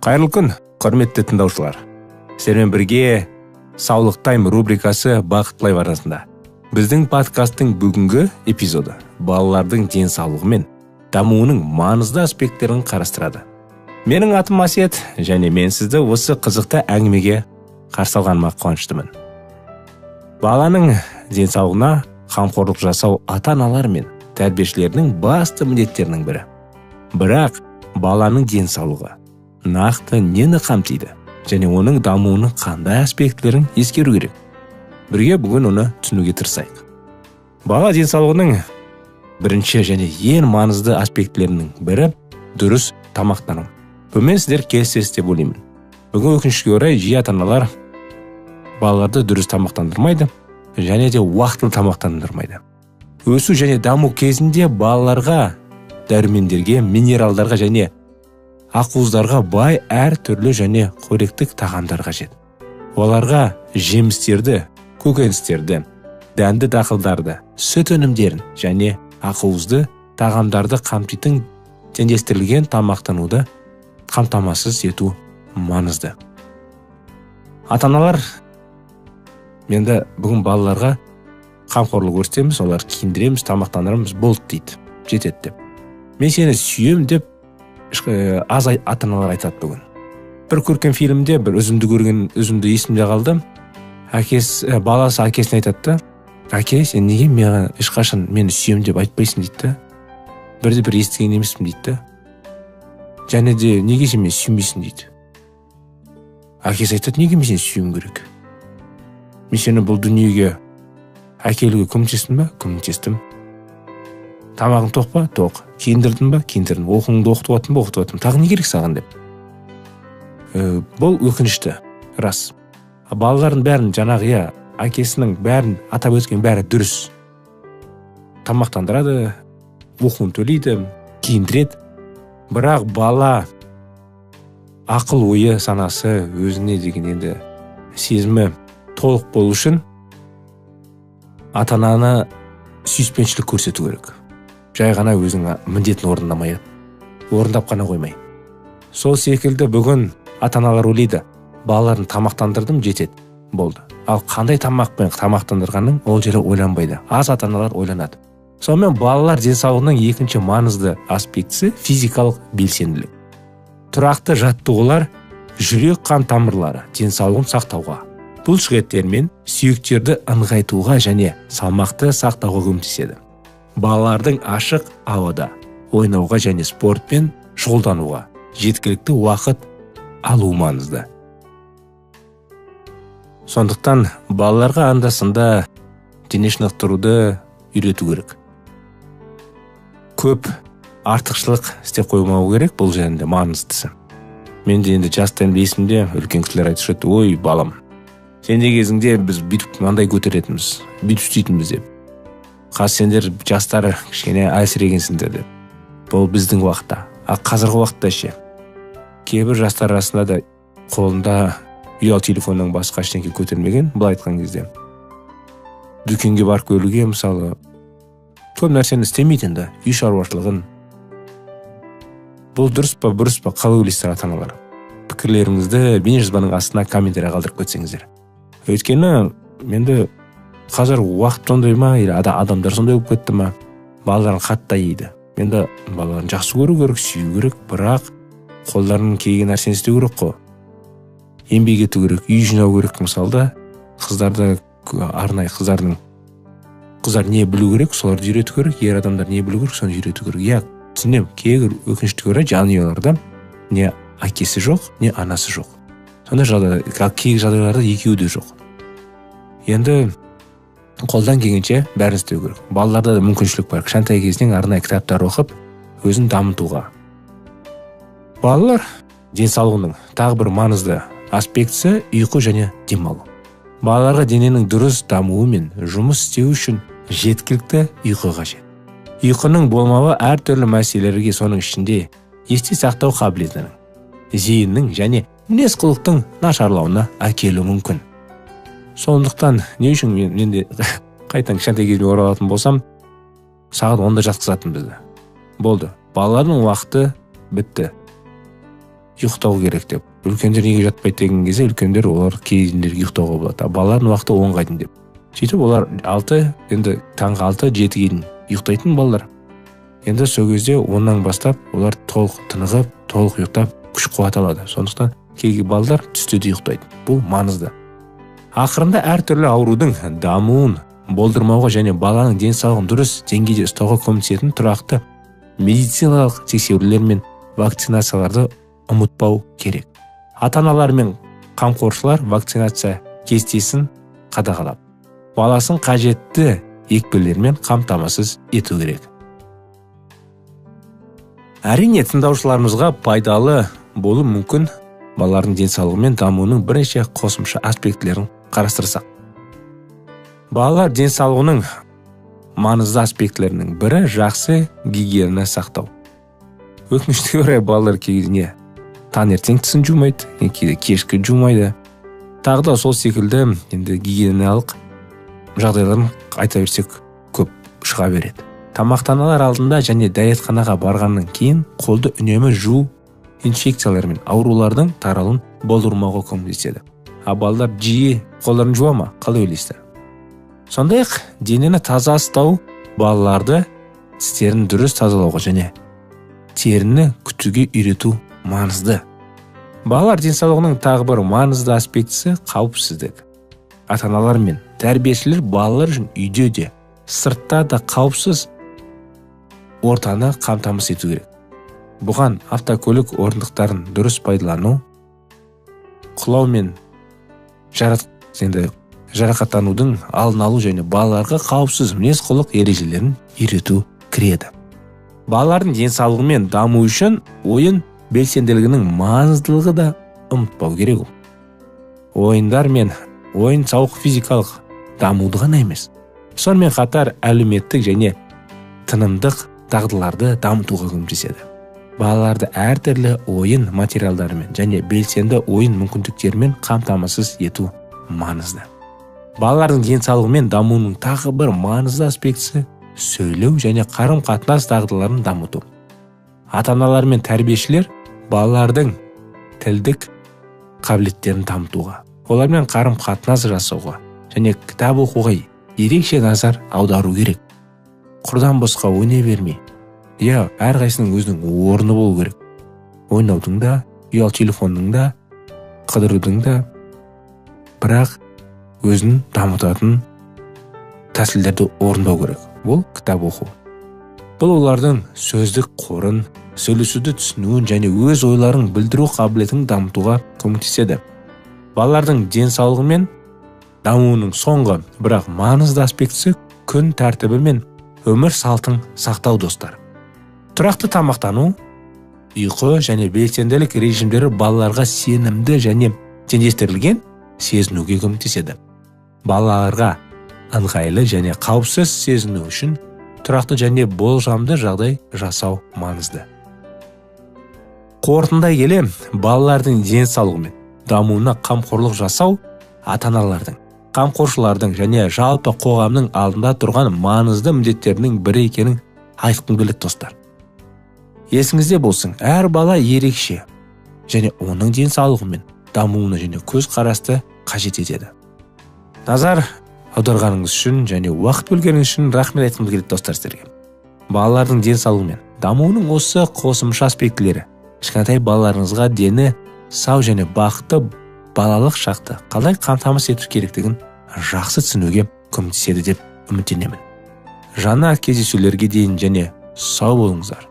Қайырлы күн, құрметті тыңдаушылар. Сіздермен бірге Саулық Тайм рубрикасы Бақыт Лайв арнасында. Біздің подкасттың бүгінгі эпизоды балалардың денсаулығы мен дамуының маңызды аспекттерін қарастырады. Менің атым Асет, және мен сізді осы қызықты әңгімеге қарсы алғаныма қуаныштымын. Баланың денсаулығына қамқорлық жасау ата-аналар мен тәрбиешілердің басты міндеттерінің бірі. Бірақ баланың денсаулығы нақты нені қамтиды және оның дамуының қандай аспектілерін ескеру керек? Бірге бүгін оны түсінуге тырысайық. Бала денсаулығының бірінші және ең маңызды аспектілерінің бірі дұрыс тамақтану. Бұнымен сіздер келісесіз деп ойлаймын. Бүгін өкінішке орай жиі ата-аналар балаларды дұрыс тамақтандырмайды және де уақытылы тамақтандырмайды. Өсу және даму кезінде балаларға дәрумендерге, минералдарға және ақуыздарға бай әр түрлі және қоректік тағамдар қажет. Оларға жемістерді, көкөністерді, дәнді дақылдарды, сүт өнімдерін және ақуызды тағамдарды қамтитын теңдестірілген тамақтануды қамтамасыз ету маңызды. Ата-аналар, енді бүгін балаларға қамқорлық көрсетеміз, олар киіндіреміз, тамақтандырамыз, болды дейді, жетеді деп. Мен сені сүйем деп аз ата-аналар айтады бүгін. Бір көркен фильмде бір үзінді көрген, үзінді есімде қалды. Әкесі, баласы әкесіне айтады да, әке, сен неге маған ешқашан мені сүйем деп айтпайсың дейді да. Бірде бір естіген емеспін дейді да. Және де неге сен мені сүймейсің дейді. Әкесі айтады, неге мен сені сүйуім керек? Мен сені бұл дүниеге әкелуге көмектестім ба? Көмектестім. Тамағың тоқ па? Тоқ. Киіндірдің ба? Киіндірдім. Оқуыңды оқытып аттым ба? Оқытып аттым. Тағы не керек саған деп. Бұл өкінішті, рас. Балалардың бәрін жаңағы, иә, әкесінің бәрін атап өткен бәрі дұрыс. Тамақтандырады, оқуын төлейді, киіндіреді. Бірақ бала ақыл ойы, санасы, өзіне деген енді сезімі толық болу үшін ата-ананы сүйіспеншілік көрсету керек. Жай ғана өзінің міндетін орындамай, орындап қана қоймай. Сол секілді бүгін ата-аналар ойлайды, балаларын тамақтандырдым, жетеді, болды. Ал қандай тамақпен тамақтандырғанын ол жері ойланбайды. Аз ата-аналар ойланады. Сонымен балалар денсаулығының екінші маңызды аспектісі физикалық белсенділік. Тұрақты жаттығулар жүрек қан тамырлары денсаулығын сақтауға, бұлшықеттер мен сүйектерді ыңғайтуға және салмақты сақтауға көмектеседі. Балалардың ашық ауада ойнауға және спортпен шұғылдануға жеткілікті уақыт алу маңызды. Сондықтан балаларға анда-санда дене шынықтыруды үйрету керек. Көп артықшылық істеп қоймау керек, бұл жөнінде маңыздысы. Мен де енді жастайым есімде үлкен кісілер айтушы еді, ой балам, сен де кезіңде біз бүйтіп мынандай көтеретінбіз, бүйтіп істейтінбіз деп. Қазір сендер жастар кішкене әлсірегенсіңдер деп. Бұл біздің уақытта. А қазіргі уақытта ше? Кейбір жастар арасында да қолында ұялы телефоннан басқа ештеңе көтермеген, былай айтқан кезде. Дүкенге барып келуге мысалы көп нәрсені істемейді енді, үй шаруашылығын. Бұл дұрыс па, бұрыс па, қалай ойлайсыздар ата-аналар? Пікірлеріңізді бейнежазбаның астына комментарий қалдырып кетсеңіздер. Өйткені енді қазір уақыт сондай ма, или адамдар сондай болып кетті ма, балаларын қатты аяйды. Енді балаларын жақсы көру керек, сүю керек, бірақ қолдарының келген нәрсені істеу керек қой. Еңбек ету керек, үй жинау керек мысалы да. Қыздарды арнайы қыздар не білу керек, соларды үйрету керек, ер адамдар не білу керек, соны үйрету керек. Иә, түсінемін, кейбір өкінішке орай жанұяларда не әкесі жоқ, не анасы жоқ. Сондай жағдайда, кейбір жағдайларда екеуі де жоқ. Енді қолдан келгенше бәрін істеу керек. Балаларда да мүмкіншілік бар. Кішкентай кезінен арнайы кітаптар оқып, өзін дамытуға. Балалар денсаулығының тағы бір маңызды аспектісі ұйқы және демалу. Балаларға дененің дұрыс дамуы мен жұмыс істеуі үшін жеткілікті ұйқы қажет. Ұйқының болмауы әртүрлі мәселелерге, соның ішінде есте сақтау қабілетінің, зейіннің және мінез-құлықтың нашарлауына әкелуі мүмкін. Сондықтан не үшін мен де қайтадан кішкентай кезіме оралатын болсам, сағат 10-да жатқызатын бізді. Болды. Балалардың уақыты бітті. Ұйықтау керек деп. Үлкендер неге жатпайды деген кезде, үлкендер олар кейіндерге ұйықтауға болады. А балалардың уақыты 10-ға дейін деп. Сөйтіп олар 6, енді таңғы 6-7-ге дейін ұйықтайтын балалар. Енді сол кезде 10-нан бастап олар толық тынығып, толық ұйықтап, күш қуат алады. Сондықтан кейгі балалар түсте де ұйықтайды. Бұл маңызды. Ақырында әртүрлі аурудың дамуын болдырмауға және баланың денсаулығын дұрыс деңгейде ұстауға көмектесетін тұрақты медициналық тексерулер мен вакцинацияларды ұмытпау керек. Ата-аналар мен қамқоршылар вакцинация кестесін қадағалап, баласын қажетті екпелермен қамтамасыз ету керек. Әрине, тыңдаушыларымызға пайдалы болу мүмкін балалардың денсаулығы мен дамуының бірнеше қосымша аспектілерін қарастырсақ. Балалар денсаулығының маңызды аспектілерінің бірі жақсы гигиена сақтау. Өкінішке орай балалар кейде таңертең тісін жумайды, кейде кешкі жумайды. Тағы да сол секілді енді гигиеналық жағдайларын айта берсек көп шыға береді. Тамақтаналар алдында және дәретханаға барғаннан кейін қолды үнемі жуу инфекциялар мен аурулардың таралуын болдырмауға көмектеседі. А балалар жиі қолдарын жуа ма? Қалай ойлайсыздар? Сондай-ақ денені таза ұстау балаларды тістерін дұрыс тазалауға және теріні күтуге үйрету маңызды. Балалар денсаулығының тағы бір маңызды аспектісі қауіпсіздік. Ата-аналар мен тәрбиешілер балалар үшін үйде де, сыртта да қауіпсіз ортаны қамтамасыз ету керек. Бұған автокөлік орындықтарын дұрыс пайдалану, құлау мен жарақаттанудың алдын алу және балаларға қауіпсіз мінез-құлық ережелерін үйрету кіреді. Балалардың денсаулығы мен дамуы үшін ойын белсенділігінің маңыздылығы да ұмытпау керек. Ойындар мен ойын-сауық физикалық дамуды ғана емес, сонымен қатар әлеуметтік және тынымдық дағдыларды дамытуға көмектеседі. Балаларды әртүрлі ойын материалдарымен және белсенді ойын мүмкіндіктерімен қамтамасыз ету маңызды. Балалардың денсаулығы мен дамуының тағы бір маңызды аспектісі сөйлеу және қарым-қатынас дағдыларын дамыту. Ата-аналар мен тәрбиешілер балалардың тілдік қабілеттерін дамытуға, олармен қарым-қатынас жасауға және кітап оқуға ерекше назар аудару керек. Құрдан босқа ойнай бермей, иә, әрқайсының өзінің орны болу керек. Ойнаудың да, ұялы телефонның да, қыдырудың да, бірақ өзін дамытатын тәсілдерді орындау керек. Бұл кітап оқу. Бұл олардың сөздік қорын, сөйлесуді түсінуін және өз ойларын білдіру қабілетін дамытуға көмектеседі. Балалардың денсаулығы мен дамуының соңғы, бірақ маңызды аспектісі күн тәртібі мен өмір салтын сақтау, достар. Тұрақты тамақтану, ұйқы және белсенділік режимдері балаларға сенімді және теңдестірілген сезінуге көмектеседі. Балаларға ыңғайлы және қауіпсіз сезіну үшін тұрақты және болжамды жағдай жасау маңызды. Қорытындай келе, балалардың денсаулығы мен дамуына қамқорлық жасау ата-аналардың, қамқоршылардың және жалпы қоғамның алдында тұрған маңызды міндеттерінің бірі екенін айтқым келеді, достар. Есіңізде болсын, әр бала ерекше және оның денсаулығы мен дамуына және көзқарасты қажет етеді. Назар аударғаныңыз үшін және уақыт бөлгеніңіз үшін рахмет айтқым келеді, достар, сіздерге. Балалардың денсаулығы мен дамуының осы қосымша аспектілері кішкентай балаларыңызға дені сау және бақытты балалық шақты қалай қамтамасыз ету керектігін жақсы түсінуге көмектеседі деп үміттенемін. Жаңа кездесулерге дейін және сау болыңыздар.